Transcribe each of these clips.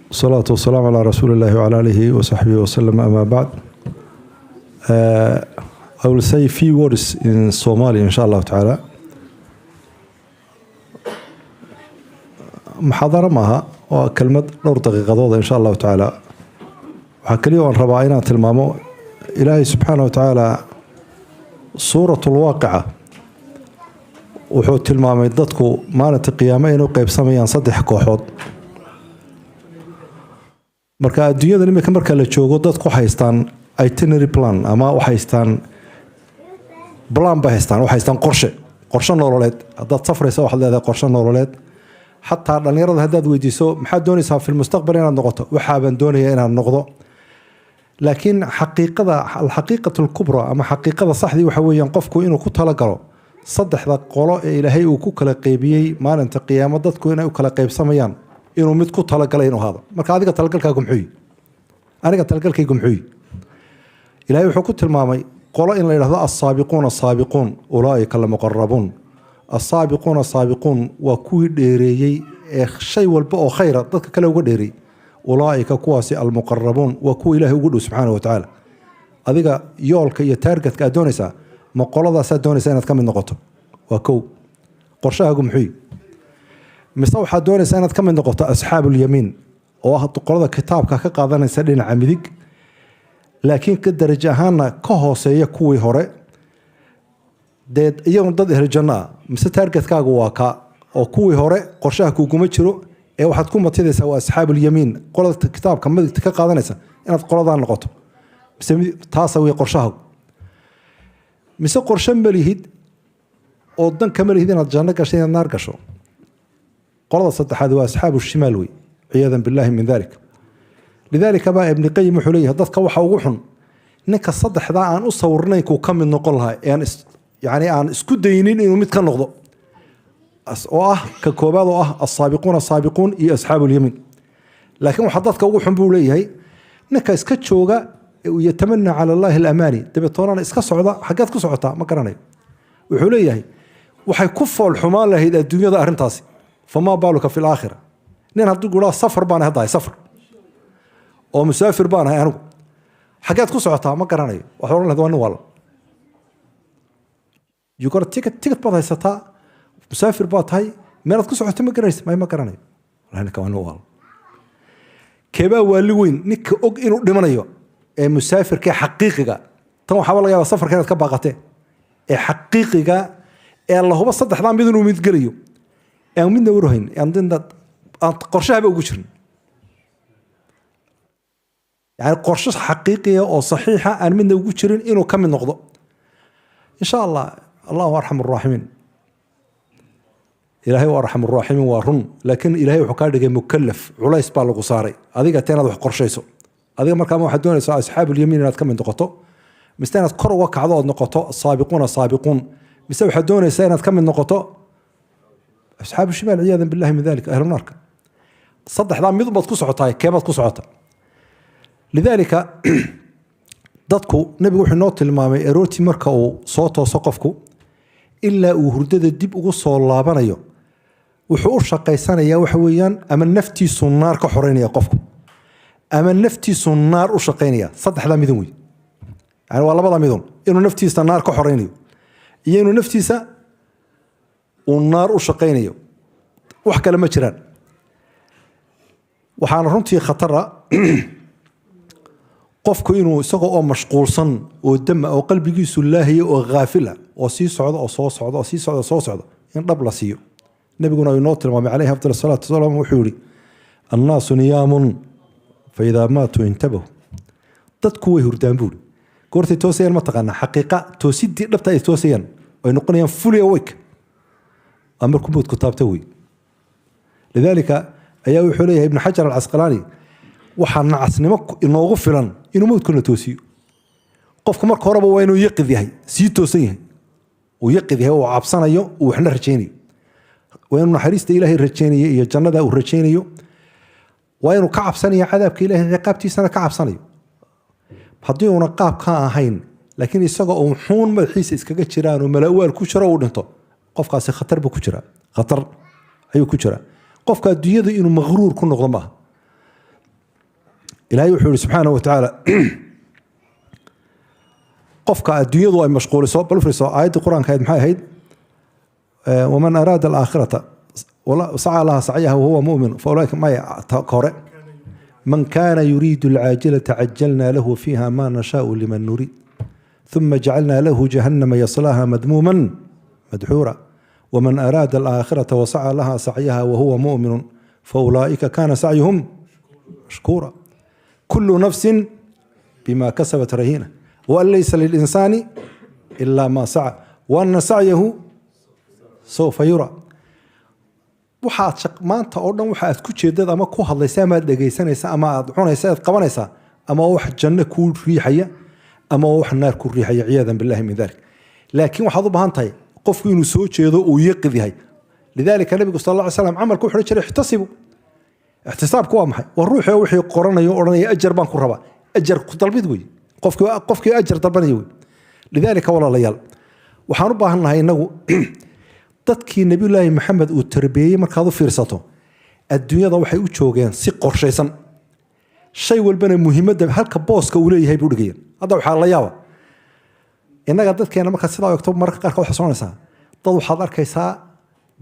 والصلاة والسلام على رسول الله وعلى آله وصحبه وسلم أما بعد. I will say a few words in Somali, insha Allah ta'ala. Muxaadaro maaha, waa kelmad dhowr daqiiqadooda, insha Allahu tacaala. Waxaa keliya oon rabaa inaan tilmaamo Ilaahay subxaana wa tacaala suuratulwaaqica wuxuu tilmaamay dadku maalinta qiyaame inuu qeybsamayaan saddex kooxood. Marka adduunyada imika marka la joogo, dadku haystaan itinerary plan ama waxay haystaan plan bay haystaan, waxay haystaan qorshe, qorshe nololeed. Haddaad safraysa, waxaad leedahay qorshe nololeed. Xataa dhallinyarada haddaad weydiiso, "Maxaad doonaysaa في المستقبل inaad noqoto?" "Waxaabaan doonaya inaan noqdo." Laakiin xaqiiqada, الحقيقة الكبرى ama xaqiiqada saxdii, waxa weeyaan qofku inuu ku talagalo saddexda qolo ee Ilaahay uu ku kala qeybiyey maalinta qiyaamo dadku inay u kala qeybsamayaan, inuu mid ku talagalay inuu ahaado. Marka adiga talagalkaagu muxuu yihi? Aniga talagalkaygu muxuu yihi? Ilaahay wuxuu ku tilmaamay qolo in la yidhahdo السابقون السابقون أولئك المقربون. السابقون السابقون waa kuwii dheereeyey ee shay walba oo khayra dadka kale uga dheereeyey. أولئك kuwaasi المقربون waa kuwa Ilaahay ugu dhow subxaana wa tacaala. Adiga yoolka iyo targetka aad doonaysaa, ma qoladaasaad doonaysaa inaad ka mid noqoto? Waa kow. Qorshahaagu muxuu yihi? Mise waxaad doonaysaa inaad ka mid noqoto أصحاب اليمين, oo ah qolada kitaabka ka qaadanaysa dhinaca midig, laakiin ka darajo ahaana ka hooseeya kuwii hore, dee iyagun dad ehlu janno ah? Mise targetkaagu waa ka oo kuwii hore qorshaha kuguma jiro ee waxaad ku matidaysaa waa أصحاب اليمين, qolada kitaabka midigta ka qaadanaysa, inaad qoladaa noqoto? Mise taasa wey qorshahaagu? Mise qorshe ma lihid oo dan kama lihid inaad janno gasho, inaad naar gasho? Qolada saddexaad waa أصحاب الشمال wey, عياذا بالله من ذلك. لذلك baa Ibni Qayim wuxuu leeyahay, dadka waxa ugu xun ninka saddexdaa aan u sawirnayn kuu ka mid noqon lahaa ee aan yani aan isku daynin inuu mid ka noqdo, oo ah ka koobaad, oo ah السابقون السابقون iyo أصحاب اليمين. Laakiin waxaa dadka ugu xun, buu leeyahay, ninka iska jooga, يتمنى على الله الأماني, dabeetoonana iska socda. "Xaggeed ku socotaa?" "Ma garanayo." Wuxuu leeyahay, waxay ku fool xumaan lahayd adduunyada arrintaasi, فما بالك في الآخرة. Nin hadduu guraa, "Safar baan haddahay, safar oo musaafir baan ahay anigu." "Xaggeed ku socotaa?" "Ma garanayo." Waxaad oran lahayd waa nin waalan. You got a ticket, ticket baad haysataa, musaafir baad tahay, meelaad ku socoto ma garanaysa. "May, ma garanayo." Wallahi ninka waa nin waalan. Keebaa waali weyn? Ninka og inuu dhimanayo ee musaafirka ee xaqiiqiga. Tan waxaaba laga yaabaa safarka inaad ka baaqatee, ee xaqiiqiga ee la hubo saddexdaa mid inuu mid gelayo, ee aan midna warhayn, ee aan midna aan qorshahaba ugu jirin, yani qorshe xaqiiqiya oo saxiixa aan midna ugu jirin inuu ka mid noqdo. Insha Allah, الله أرحم الراحمين. Ilaahay waa أرحم الراحمين, waa run, laakiin Ilahay wuxuu kaa dhigay mukallaf, culays baa lagu saaray adiga te inaad wax qorshayso. Adiga markaa ma waxaad doonaysaa أصحاب اليمين inaad ka mid noqoto, mise inaad kor uga kacdo ood noqoto السابقون السابقون, mise waxaad doonaysaa inaad ka mid noqoto أصحاب الشمال, عياذا بالله من ذلك, ahlu naarka? Saddexdaa mid baad ku socotaa, keebaad ku socota? لذلك dadku nebigu wuxuu noo tilmaamay, aroortii marka uu soo tooso qofku ilaa uu hurdada dib ugu soo laabanayo, wuxuu u shaqaysanayaa waxa weeyaan ama naftiisu naar ka xoreynaya qofku ama naftiisu naar u shaqaynaya. Saddexdaa midun wey, yani waa labada midun: inuu naftiisa naar ka xoreynayo iyo inuu naftiisa uu naar u shaqaynayo. Wax kale ma jiraan. Waxaana runtii khatara qofku inuu isagoo oo mashquulsan oo dama oo qalbigiisu laahiya oo haafila oo sii socda oo soo socda oo sii socda oo soo socda in dhab la siiyo. Nebiguna inoo tilmaamay عليه أفضل الصلاة والسلام, wuxuu yihi: الناس نيام فإذا ماتوا انتبهوا. Dadku way hurdaan, buuri. Goortay toosayaan ma taqaanaa? Xaqiiqa toosidii dhabta ay toosayaan, ay noqonayaan fully awake, aa markuu mowdku taabta wey. لذلك ayaa wuxuu leeyahay Ibnu Xajar Alcasqalaani, waxaa nacasnimo inoogu filan inuu mowdkuna toosiyo. Qofku marka horeba waa inuu yaqid yahay, sii toosan yahay, uu yaqid yahay, uu cabsanayo, uu waxna rajaynayo. Waa inuu naxariista Ilaahay rajaynayo iyo jannada uu rajaynayo. Waa inuu ka cabsanayo cadaabka Ilahay, ciqaabtiisana ka cabsanayo. Haddii uuna qaab ka ahayn, laakiin isaga oo xuun madaxiisa iskaga jiraan oo malawaal ku jiro uu dhinto, qofkaasi khatar buu ku jiraa, khatar ayuu ku jiraa. Qofka adduunyadu inuu maqruur ku noqdo maaha. Ilaahay wuxuu yihi subxaanahu wa tacaala, qofka adduunyadu ay mashquuliso, bal fiirso aayaddii Qur-aanka ahayd, maxay ahayd? ومن أراد الآخرة سعى لها سعيها وهو مؤمن فأولئك ما hore. من كان يريد العاجلة عجلنا له فيها ما نشاء لمن نريد ثم جعلنا له جهنم يصلاها مذموما مدحورا ومن أراد الآخرة وسعى لها سعيها وهو مؤمن فأولئك كان سعيهم مشكورا. كل نفس بما كسبت رهينة وأن ليس للإنسان إلا ما سعى وأن سعيه سوف يرى. Waxaad maanta oo dhan waxa aad ku jeedad ama ku hadlaysa ama aad dhegaysanaysa ama aad cunaysa, aad qabanaysaa, ama wax janno kuu riixaya ama wax naar ku riixaya, عياذا بالله من ذلك. Laakiin waxaad u baahan tahay qofku inuu soo jeedo, uu yaqid yahay. لذلك nabigu صلى الله عليه وسلم camalku wuxuu jiray احتسبوا. Ixtisaabku waa maxay? Waa ruuxii wixii qoranayo, odhanaya ajar baan ku rabaa. Ajar ku dalbid wey, qofkii ajar dalbanaya wey. لذلك walaalayaal, waxaan u baahan nahay innagu dadkii Nabiyulaahi Maxamed uu tarbiyeeyey, markaad u fiirsato, adduunyada waxay u joogeen si qorshaysan, shay walbana muhiimadda halka booska uu leeyahay buu dhigayeen. Hadda waxaa la yaaba innaga dadkeena, markaad sidaa eegto, mararka qaarkood waxaa soconaysaa dad waxaad arkaysaa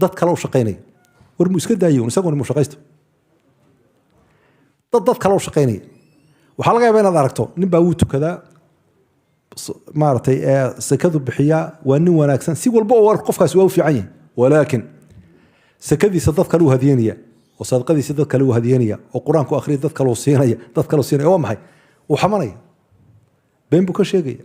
dad kale u shaqaynaya. War muu iska daayo, isaguna muu shaqaysto? Dad kale u shaqaynaya. Waxaa laga yaabaa inaad aragto nin baa wuu tukadaa, maaragtay, sakadu bixiyaa, waa nin wanaagsan, si walba oo qofkaasi waa u fiican yahay, walaakin sakadiisa dad kale u hadiyenaya, oo sadaqadiisa dad kale u hadiyenaya, oo Qur-aanku akhriya dad kale u siinaya, dad kale u siinaya. Waa maxay? Wuu xamanaya, been buu ka sheegaya,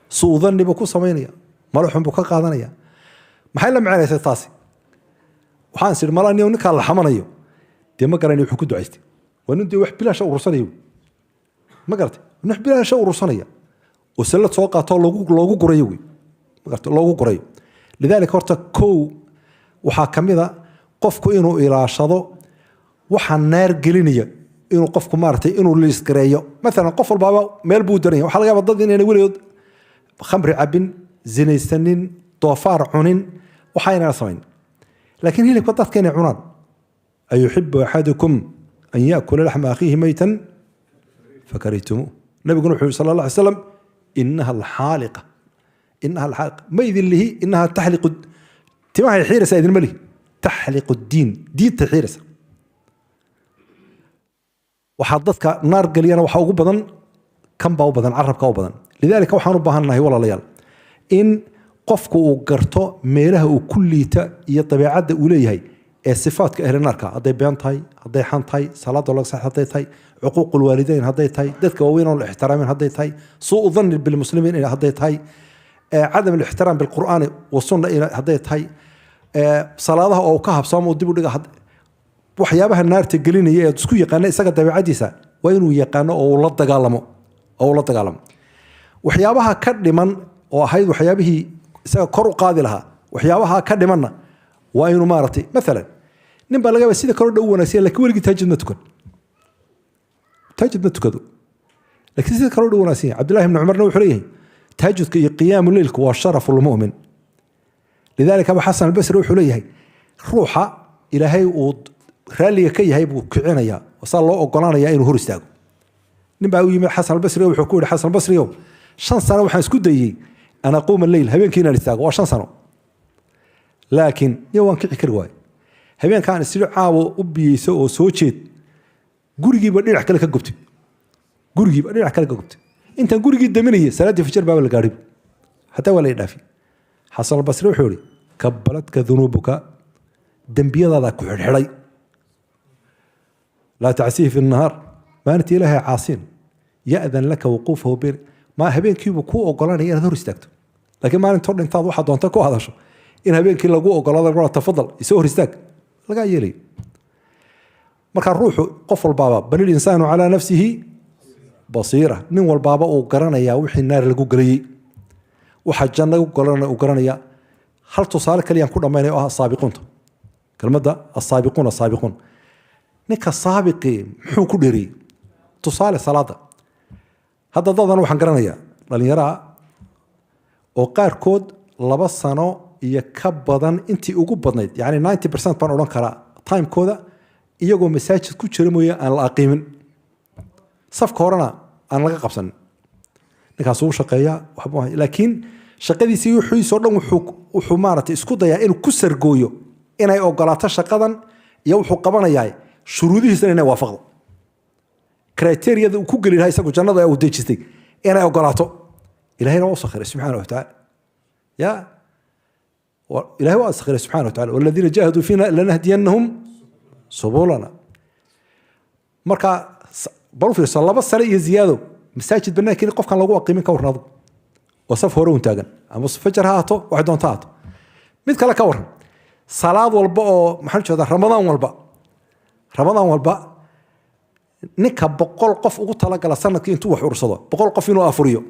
suudanni buu ku samaynaya, malaxun buu ka qaadanaya. Maxay la macanaysa taasi? Waxaan is idhi, malaa ninkaa la xamanayo dee ma garanay wuxuu ku ducaystay. Waa nin dee wax bilaasha urursanaya, ma garatay? Nin wax bilaasha urursanaya oo sallad soo qaatoo loogu gurayo wey, ma garatay? Loogu gurayo. لذلك horta kow waxaa ka mid a qofku inuu ilaashado waxa naar gelinaya, inuu qofku maaragtay inuu liisgareeyo. Maalan qof walbaaba meel buu daran yahay. Waxaa laga yaaba dad inayna weligood khamri cabin, zinaysanin, doofaar cunin, waxa aynana samayn, laakiin hilibka dadka inay cunaan. أيحب أحدكم أن يأكل لحم أخيه ميتا فكرهتموه. Nabiguna wuxuu yihi صلى الله عليه وسلم: إنها الحالقة، إنها الحالقة. Ma idin lihi إنها تحلق, timahay xiiraysaa idinma lihi. تحلق الدين, diinta xiiraysa. Waxaa dadka naar geliyana waxaa ugu badan kan baa u badan, carabka u badan. لذلك waxaan u baahannahay, walaalayaal, in qofku uu garto meelaha uu ku liita iyo dabeecadda uu leeyahay ee sifaadka ahli naarka, hadday been tahay, hadday xan tahay, salaada laga sax hadday tahay, عقوق الوالدين hadday tahay, dadka waaweyn oon la ixtiraamin hadday tahay, سوء الظن بالمسلمين hadday tahay, عدم الاحترام بالقرآن والسنة hadday tahay, salaadaha oo ka habsaamo oo dib u dhiga, waxyaabaha naarta gelinaya ee isku yaqaana isaga dabeecadiisa waa inuu yaqaano oo uu la dagaalamo, oo uu la dagaalamo. Waxyaabaha ka dhiman oo ahayd waxyaabihii isaga kor u qaadi lahaa, waxyaabaha ka dhimanna waa inuu maaragtay, maalan nin baa laga yaaba sida kaloo dhow wanaagsan, lakiin weligii tahajud ma tukan, tahajud ma tukado, laakiin sida kaloo dhow wanaagsan yahay. Cabdillahi ibni Cumarna wuxuu leeyahay tahajudka iyo qiyaamu leylku waa شرف المؤمن. لذلك Abu Xasan Albasri wuxuu leeyahay ruuxa Ilaahay uu raalliga ka yahay buu kicinayaa oo saa loo ogolaanaya inuu hor istaago. Nin baa u yimid Xasan Albasri, wuxuu ku yihi: "Xasan Albasriyow, 5 sano waxaan isku dayey أن أقوم الليل, habeenkii inaan istaago, waa 5 sano, laakiin niyo waan kici kari waayo. Habeenkaan isiri caawo u biyeyso oo soo jeed, gurigiiba dhinac kale ka gubtay, gurigiiba dhinac kale ka gubtay. Intaan gurigii daminayay, salaaddii fajar baaba la gaadhay, hataa waa la idhaafi." Xasan Albasri wuxuu yihi: "كبلتك ذنوبك, dembiyadaada ku xidhxidhay. لا تعصيه في النهار, maalinta Ilaahay caasiin, يأذن لك وقوفه بين." Ma habeenkiibuu kuu ogolanaya inaad hor istaagto, laakiin maalintoo dhintaad waxaa doonta ku hadasho, in habeenkii lagu ogolaado lagu تفضل, isoo hor istaag, lagaa yeelayo. Marka ruuxu qof walbaaba بل الإنسان على نفسه بصيرة. Nin walbaaba uu garanayaa wixii naar lagu gelayey, waxa janno uu garanaya. Hal tusaale kaliyaan ku dhammaynaya oo ah saabiquunta, kelmadda السابقون السابقون. Ninka saabiqii muxuu ku dheeriyey? Tusaale, salaada. Hadda dadan waxaan garanayaa dhalinyaraa oo qaarkood 2 sano iyo ka badan, intii ugu badnayd, yani 90% baan odhan karaa, timekooda iyagoo masaajid ku jira mooye aan la aqiimin. Safka horena aan laga qabsanin. Ninkaas wuu shaqeeyaa waxba, laakiin shaqadiisii wuxuusoo dhan wuxuu maaragtay isku dayaa inuu ku sargooyo inay ogolaato shaqadan iyo wuxuu qabanayaa shuruudihiisana inay waafaqdo criteria-da uu ku geli lahaa isagu jannada uu dejistay, inay ogolaato. Ilahayna waa u sakhiray subxaana wa tacaala. Ya ilahay waa sakhiray subxana wa tacala. والذين جاهدوا فينا لنهدينهم سبلنا. Marka bal u fiirso, 2 sano iyo ziyaado masaajid banaankiina qofkan lagu aqiimin, ka warran adigu oo saf hore un taagan, ama fajar ha ahaato, waxay doonta ahaato. Mid kale ka warran, salaad walba oo, maxaan jeedaa, Ramadaan walba, Ramadaan walba ninka 100 qof ugu talagala sanadkii intuu wax urursado 100 qof inuu afuriyo,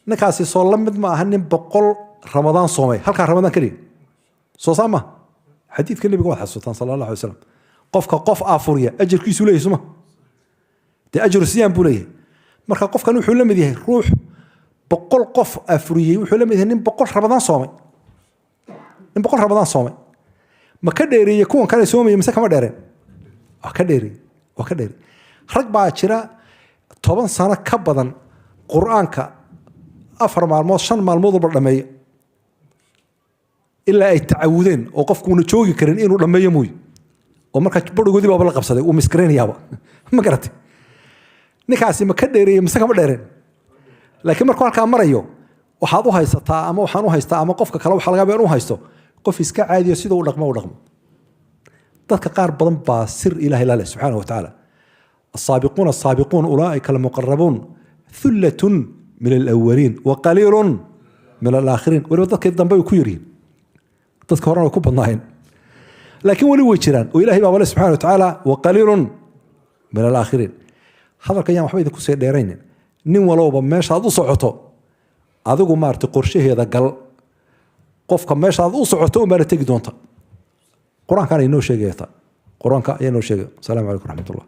ninkaasi soo la mid ma aha nin 100 Ramadaan soomay halkaa Ramadaan keliya? Soo saa ma xadiidka Nebiga waad xasuutaan sala Allah alay wasalam? Qofka qof afuriya ajarkiisu leeyahay suma dee ajru siyaam buu leeyahay. Marka qofkan wuxuu la mid yahay ruux 100 qof afuriyey, wuxuu la mid yahay nin 100 Ramadaan soomay, nin 100 Ramadaan soomay. Ma ka dheereeyey kuwan kale soomaya mise kama dheereen? Waa ka dheereeyey, waa ka dheereeyey. Rag baa jira 10 sano ka badan Qur-aanka 4 maalmood, 5 maalmood walba dhameeyo, ilaa ay tacawudeen oo qofkuuna joogi karin inuu dhammeeyo mooye, oo markaa barigoodii baaba la qabsaday, uu misgaraynayaaba. Ma garatay? Ninkaasi ma ka dheereeyey mise kama dheereen? Laakiin markuu halkaa marayo, waxaad u haysataa ama waxaan u haystaa ama qofka kale waxaa laga yaabaa inuu haysto qof iska caadiyo, sida u dhaqmo u dhaqmo. Dadka qaar badan baa sir Ilahay la leh subxaanahu wa tacaala. السابقون السابقون أولئك المقربون ثلة من الأولين وقليل من الآخرين. Weliba dadkii dambe way ku yaryihiin, dadka horena way ku badnaayeen, laakiin weli way jiraan oo Ilahay baa wale subxana wa tacaala وقليل من الآخرين. Hadalka yaan waxba idinku sii dheeraynin. Nin walowba meeshaad u socoto adigu maaragtay qorshaheeda gal. Qofka meeshaad u socoto un baana tegi doonta. Qur-aankana inoo sheegaya, qur-aanka ayaa inoo sheegaya. Asalaamu calaykum raxmat ullah.